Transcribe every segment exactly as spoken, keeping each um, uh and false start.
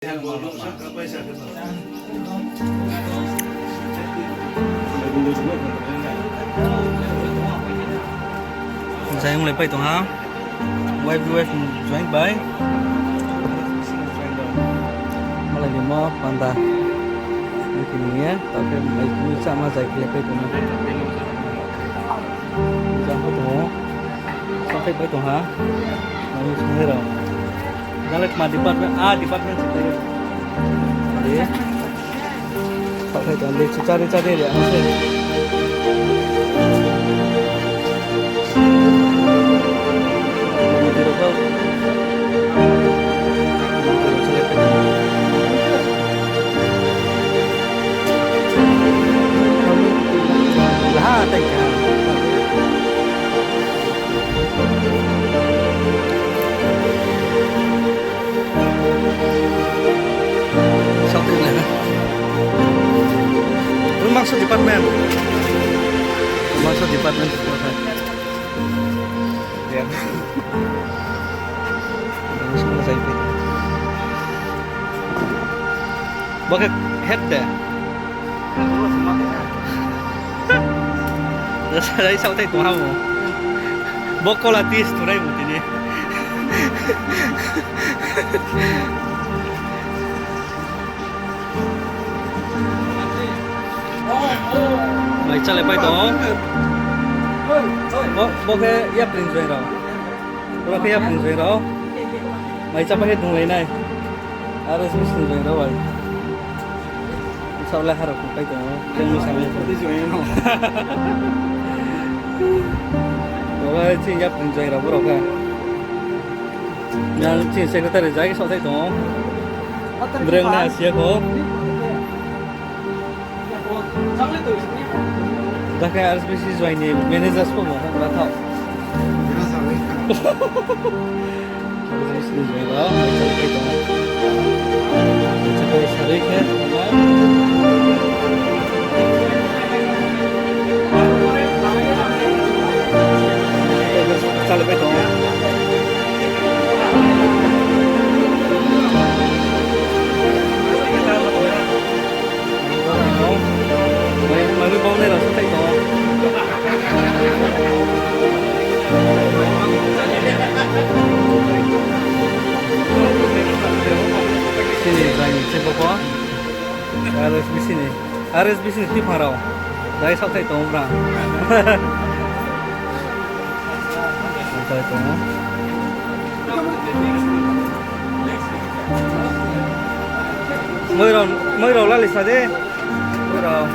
Jai onglai pai tong ha. Y B Y join bai. Malai ni mo panda. Niki ni ye, taoh khe mai khe chama jai khe pai tong ha. Jang pho tong ou. Saohthai pai tong ha. Nai sung he rao. Jang le kma department, a department se pai. Saohthai tong le, chu chari chari le ang se. Laha tai kha. Something like that. Mangso department. Mangso department. Bo khe head de. Jasa jai saohthai tong ha bo. Bo kola tis tunai bo tini. Mai chale pai tong. Bo, bo khe yapring join rao. Bo khe yapring join rao. Mai cha pai khe dunglai nai. Aro sini join rao bai. Sao le harok pai tong. Jeng ni sami. Bo khe chini yapring join rao borok khe. Yang chini secretary jai saohthai tong. Breng na siya ko. Jake R S B C join ni managers pho mo hok na thao. R S B C join rao, mai chale pai tong. Mai chale pai sarui khe. Chale pai tong. Mai, mai, mai, bau nai rao saohthai tong. Chini join ni se bo pho. R S B C ni. R S B C ni tiphang rao. Jai saohthai tong bra. Saohthai tong. Moi rao, moi rao lali sa de. Moi rao.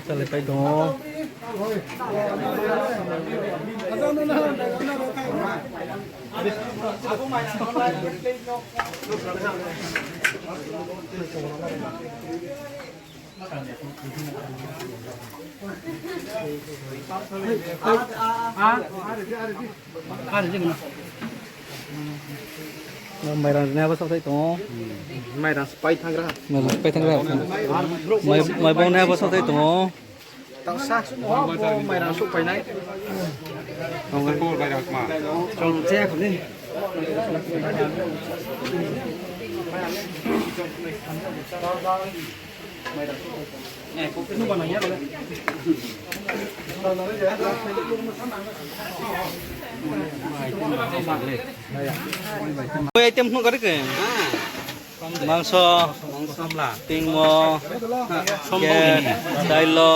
Chale pai tong. Mairang rinai abo saohthai tong ou. Mairang spai thanng gra. Mairang spai thanng gra. Mai, mai bau nai abo saohthai tong ou. Tangsa, bo mairang souhpai nai. Chung chaya kho ni. Koi item phnuh kari khe? Mangso, tingmo, dailo.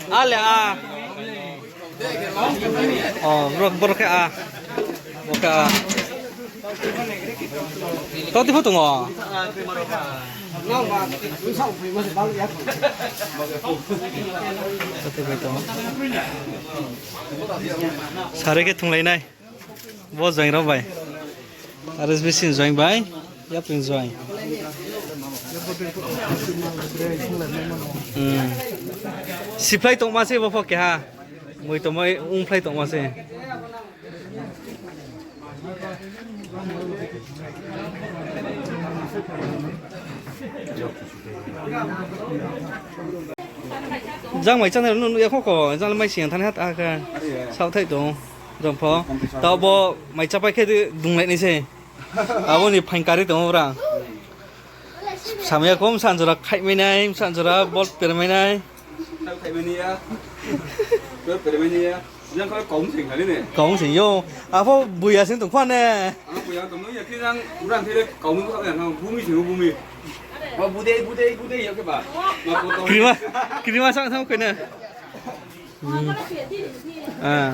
A le a. O, borok, borok khe a. Bo khe a. Toti pho tong ou. Toti bai tong ou. Sari khe thunglai nai. Bo join rao bai. R S B C ni join bai. Yapri join. Hmm. Siphlai tongma se bo pho keha. Moi tongmai ongphlai tongma se. Jang mai chánai rao no nuh ya kho ko, jang le mai sing thanng ha ta khe. Saohthaih tong, jang pho. Tao bo mai chápai khe de dunglai nai se. Abo ni phaing kari tong ou bra. Samaya kho, bsa jora khaihmai nai, bsa jora bol permai nai. Khaihmai ni ya. Bol permai ni ya. Jang kho kaung sing khali ne. Kaung sing yo. Apho buya sing tong pha ne. Ang buya tong ya khe jang bra thele kaung kha ya, bumi sing bumi. Ba bude, bude, bude ya khe ba. Ma ko to. Krima, krima sang thang khe ne. Hmm. Ah.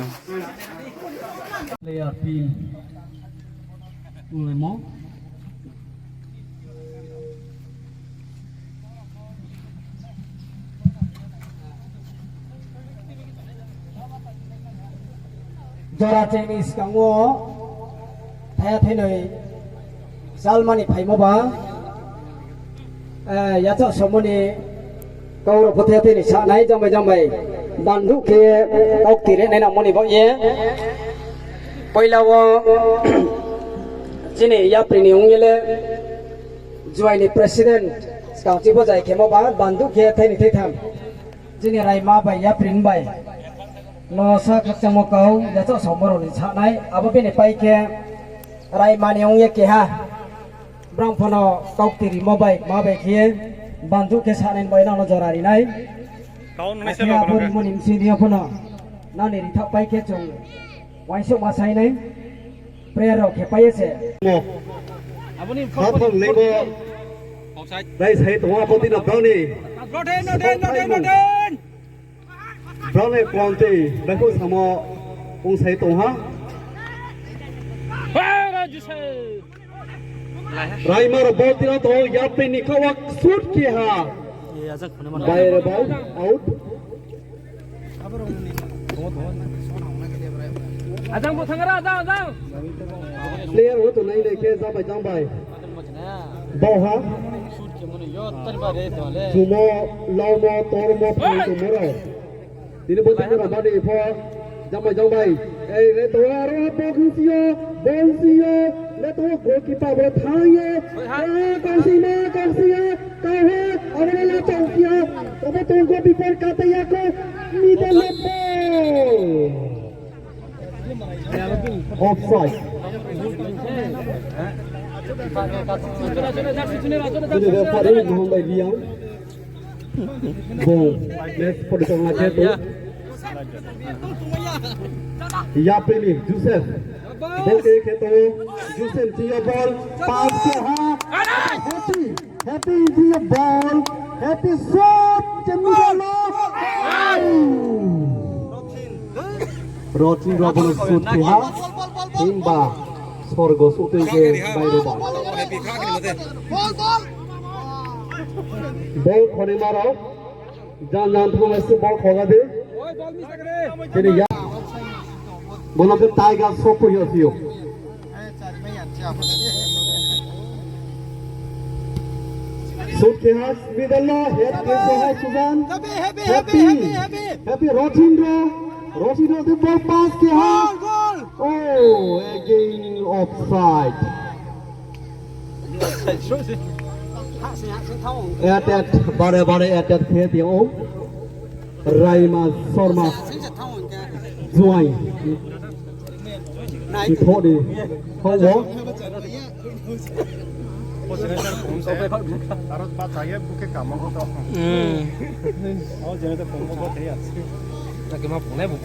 Player team. Ulemo. Jora chini skang wo thaya thainoi salmani phaimo ba, eh, yachaoh somo ni kau rao pho thaya thainoi sanai jang bai jang bai banduh khe kaukti rinai nangmo ni baoh ye. Poila wo chini yapri ni ong ye le juai ni president skang chi bo jai khemo ba banduh khe thainoi thaitham. Chini raima bai yapri ni bai no sa khakchangmo kau yachaoh somo rao ni sanai, abo bini pai khe raima ni ong ye keha. Brang pho no kaukti rimo bai, ma bai khe banduh khe sanai ni bai nang no jora rinai. Akhe abo rimo ni bsing di yo pho no nang ni rithaoh pai khe chung uaingsouhma sainai. Prayer rao khe pai ye se. Mo. Khaphang lei bo. Rai sai tong ha, abo tino brao ni. Brao ni kwantei, bai pho samo ong sai tong ha. Raima rao ball tino tong, yapri ni kau wa shoot khe ha. Baire ball, out. Ajang bo thangra, ajang, ajang. Player wo tongnai le khe jang bai jang bai. Bao ha. Chumo, laumo, tormo, phai tongmo rao. Tini bo tini rao bani pho jang bai jang bai. Ei, le tong aro ball si yo, ball si yo. Le tong goalkeeper bo thang ye. Ah, kau si ma, kau si ya. Kau ha, aro le tong si ya. Obo tong goalkeeper kate ya kho. Middle le ball. Offside. Ini referee Mohan Bai Riang. Bo match pori tong la khe tu. Yapri ni Joseph. Bo khe khe tu. Joseph si yo ball. Pass khe ha. Happy. Happy is the ball. Happy shot. Jemni ball. Rochin rao bo no shoot khe ha. Himba sorgo suh tui khe baire ba. Ball khonima rao. Jan jan thang se ball khoga de. Tini ya. Bo no khe Tiger sopo yo si yo. Shoot khe ha, middle lo, head khe ha, Sujan. Happy, happy, happy, happy, happy. Happy, Rotindra. Rotindra, the ball pass khe ha. Goal, goal. Oh, again offside. Attack, bare bare attack khe tong ou. Raima Sharma. Juai. Ithodi. Hau wo. Aro ba chaya bukhe kamo ko to. Hmm. O jene to phone ko thei ase. Take ma phone bu.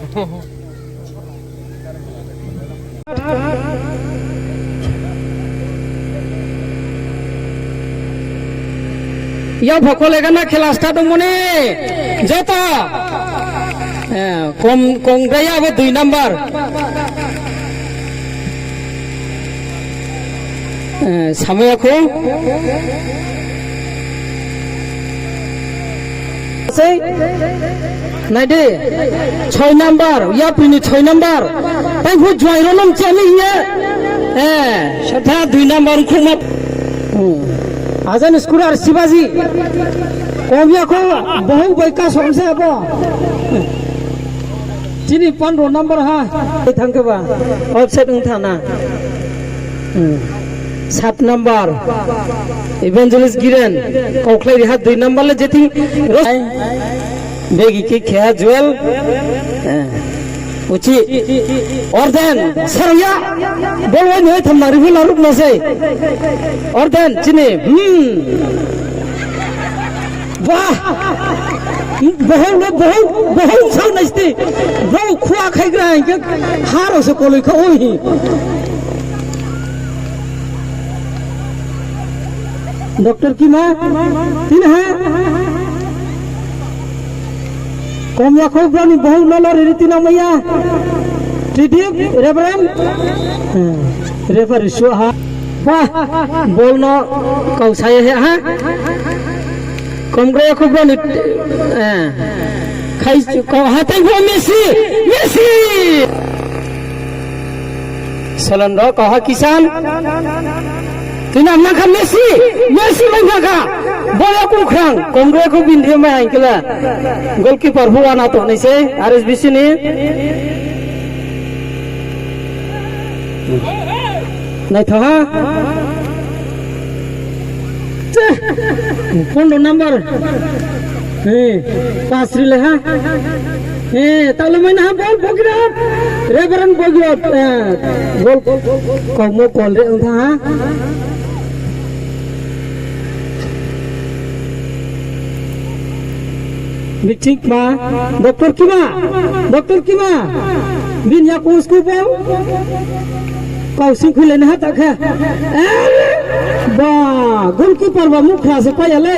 Yang pho kole gana khela start ongmo ni. Joto. Eh, kom, kom braya bo dui number. Eh, samaya kho. Sei. Nai di. Choi number, yapri ni choi number. Tang phu juai ro nom chami ye. Eh, satha dui number khuma. Hmm. Ajan score ar sibaji. Komya kho, bohong bai ka som se abo. Chini pondro number ha. Thang khe ba. Offside ong thang na. Hmm. Sat number. Evangelist Giren. Kaukhlai ri ha dui number le jeti. Ros-, begi kick khe ha Joel. Eh. Uchi. Orden. Sarya. Bol wai noi tham na ri hu laruh na sei. Orden. Chini. Hmm. Bah! Bohong no bohong, bohong sao nai sti. Bo khua khai gra hing khe ha rao se koloi kha oi. Doctor Kima, tini ha. Kom ya kho bro ni bohong no lori ri tina maya. Tidi, Reverend. Hmm. Referee suh ha. Wah, bol no kau sa ye ha. Komgre khu bro ni, eh, khai, kau hatai bo Messi, Messi. Salon ro kau ha Kisan. Tini ang nangkha Messi, Messi mai nangkha. Bol ya kum khrang, komgre khu bini mai hing khe la. Goalkeeper pho wana tongnai se, R S B C ni. Naitho ha. Che. Pondro number. Eh, pas ri le ha. Eh, taoh mai na ha bol Bhagirath. Reverend Bhagirath. Eh, bol. Kau mo kol re ong tha ha. Bichik ma, Doctor Kima, Doctor Kima, bini ya kung sku bol, kau sing khui le na ha ta khe. Eh, ba, goalkeeper ba mukhra se pai ya le.